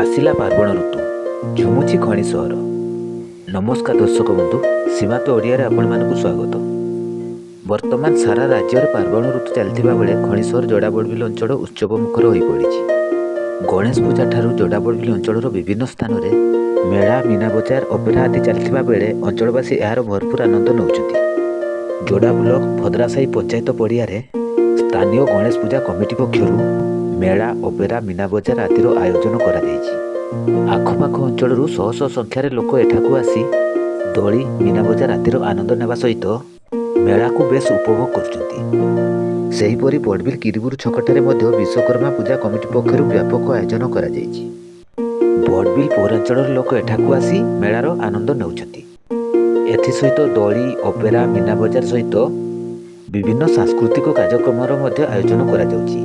ଆସିଲା ପାର୍ବଣ ଋତୁ, ଝୁମୁଛି ଖଣି ସହର। ନମସ୍କାର ଦର୍ଶକ ବନ୍ଧୁ, ସୀମାନ୍ତ ଓଡ଼ିଆରେ ଆପଣମାନଙ୍କୁ ସ୍ୱାଗତ। ବର୍ତ୍ତମାନ ସାରା ରାଜ୍ୟରେ ପାର୍ବଣ ଋତୁ ଚାଲିଥିବା ବେଳେ ଖଣି ସହର ଯୋଡ଼ା ବଡ଼ବିଲ ଅଞ୍ଚଳ ଉତ୍ସବ ମୁଖର ହୋଇପଡ଼ିଛି। ଗଣେଶ ପୂଜା ଠାରୁ ଯୋଡ଼ା ବଡ଼ବିଲ ଅଞ୍ଚଳର ବିଭିନ୍ନ ସ୍ଥାନରେ ମେଳା, ମୀନା ବଜାର, ଅପେରା ଆଦି ଚାଲିଥିବା ବେଳେ ଅଞ୍ଚଳବାସୀ ଏହାର ଭରପୁର ଆନନ୍ଦ ନେଉଛନ୍ତି। ଯୋଡ଼ା ବ୍ଲକ ଭଦ୍ରାସାହି ପଞ୍ଚାୟତ ପଡ଼ିଆରେ ସ୍ଥାନୀୟ ଗଣେଶ ପୂଜା କମିଟି ପକ୍ଷରୁ ମେଳା, ଅପେରା, ମୀନା ବଜାର ଆଦିର ଆୟୋଜନ କରାଯାଇଛି। ଆଖପାଖ ଅଞ୍ଚଳରୁ ଶହ ଶହ ସଂଖ୍ୟାରେ ଲୋକ ଏଠାକୁ ଆସି ଦୋଳି, ମୀନା ବଜାର ଆଦିର ଆନନ୍ଦ ନେବା ସହିତ ମେଳାକୁ ବେଶ୍ ଉପଭୋଗ କରୁଛନ୍ତି। ସେହିପରି ବଡ଼ବିଲ କିରିବୁରୁ ଛକଠାରେ ମଧ୍ୟ ବିଶ୍ୱକର୍ମା ପୂଜା କମିଟି ପକ୍ଷରୁ ବ୍ୟାପକ ଆୟୋଜନ କରାଯାଇଛି। ବଡ଼ବିଲ ପୌରାଞ୍ଚଳର ଲୋକ ଏଠାକୁ ଆସି ମେଳାର ଆନନ୍ଦ ନେଉଛନ୍ତି। ଏଥିସହିତ ଦୋଳି, ଅପେରା, ମୀନା ବଜାର ସହିତ ବିଭିନ୍ନ ସାଂସ୍କୃତିକ କାର୍ଯ୍ୟକ୍ରମର ମଧ୍ୟ ଆୟୋଜନ କରାଯାଉଛି।